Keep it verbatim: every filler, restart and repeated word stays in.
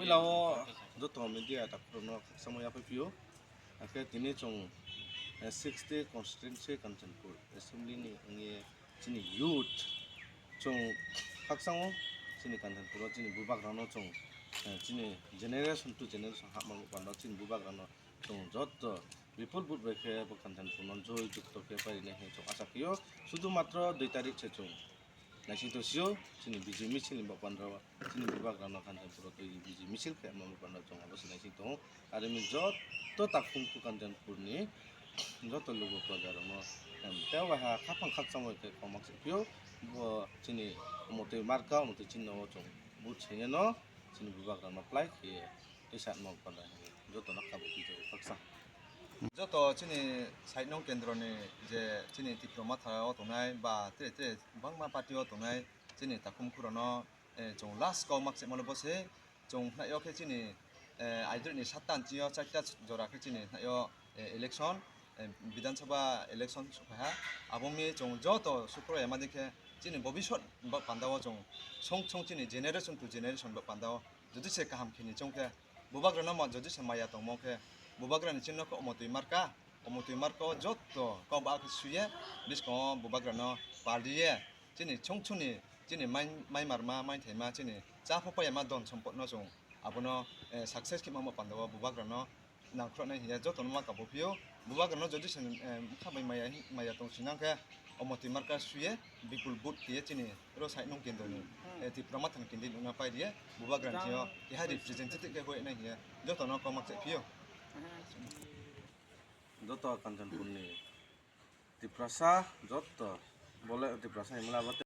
Lao joto media takhurokno khakchangma yaphaiphiyo. Hakhe tini chwng, eh, sixty constituency Kanchanpur assembly ni wngwi chini youth chwng khakchango, chini Kanchanpuro chini bubagrano chwng, eh, chini generation to generation hapmani panda chini bubagrano chwng joto bipul vote bai khe bo Kanchanpurno joy jukto khe pairina hinwi chwng acha khaio. Sudu matro dui tarik se chwng naising tong sio, chini bijoi misil ni bapandra o, chini bubagrano Kanchanpuro twi bijoi misil khe ma bapandra chwng abo se naising tongo. Are mi joto takhum khu Kanchanpurni joto lugu praja rokno, em, tei waha khaphang khakchangma khe komak se phio, bo chini motwi marka, motwi chini no chwng vote sengeno chini bubagrano plai khe tei satma bapandra hinwi jotono kabo kijago khaksa. Joto chini side nong kendroni je chini Tipra Motha o tongnai ba tre tre bangma party o tongnai chini takhum khurano, eh, chwng last kok mak se mano bo se chwng hwnai o khe chini, eh, aidroni satta ni sio charta jora khe chini hwnai o, eh, election, eh, Bidhan Sabha election sokha ha. Abo mi chwng joto sukro yama de khe chini bobisot ba panda o chwng song song chini generation to generation ba panda o jodi se kaham khini chong khe bubagrano ma jodi se maya tongmo khe bubagrani chini no khe omo twi marka, omo twi marka o joto kok ba khe suye biskango bubagrano paliye chini chong choni chini mai, mai marma, mai thaima, chini cha pho paiya ma don sompot no chwng abono, eh, success khe mamo panda o bubagrano nangkhornai hiya jotono ma kabo phio. Bubagrano jodi se, eh, bwkha bai maya, maya tong sinang khe omo twi marka suye bipul vote khiye chini ro side nong kendroni, eh, Tipra Motha ni candidate wngna pai riye bubagrani chini o keha representative khe hoinai hiya jotono kok mak se phio. Joto Kanchanpurni Tiprasa joto bole Tiprasa himla abo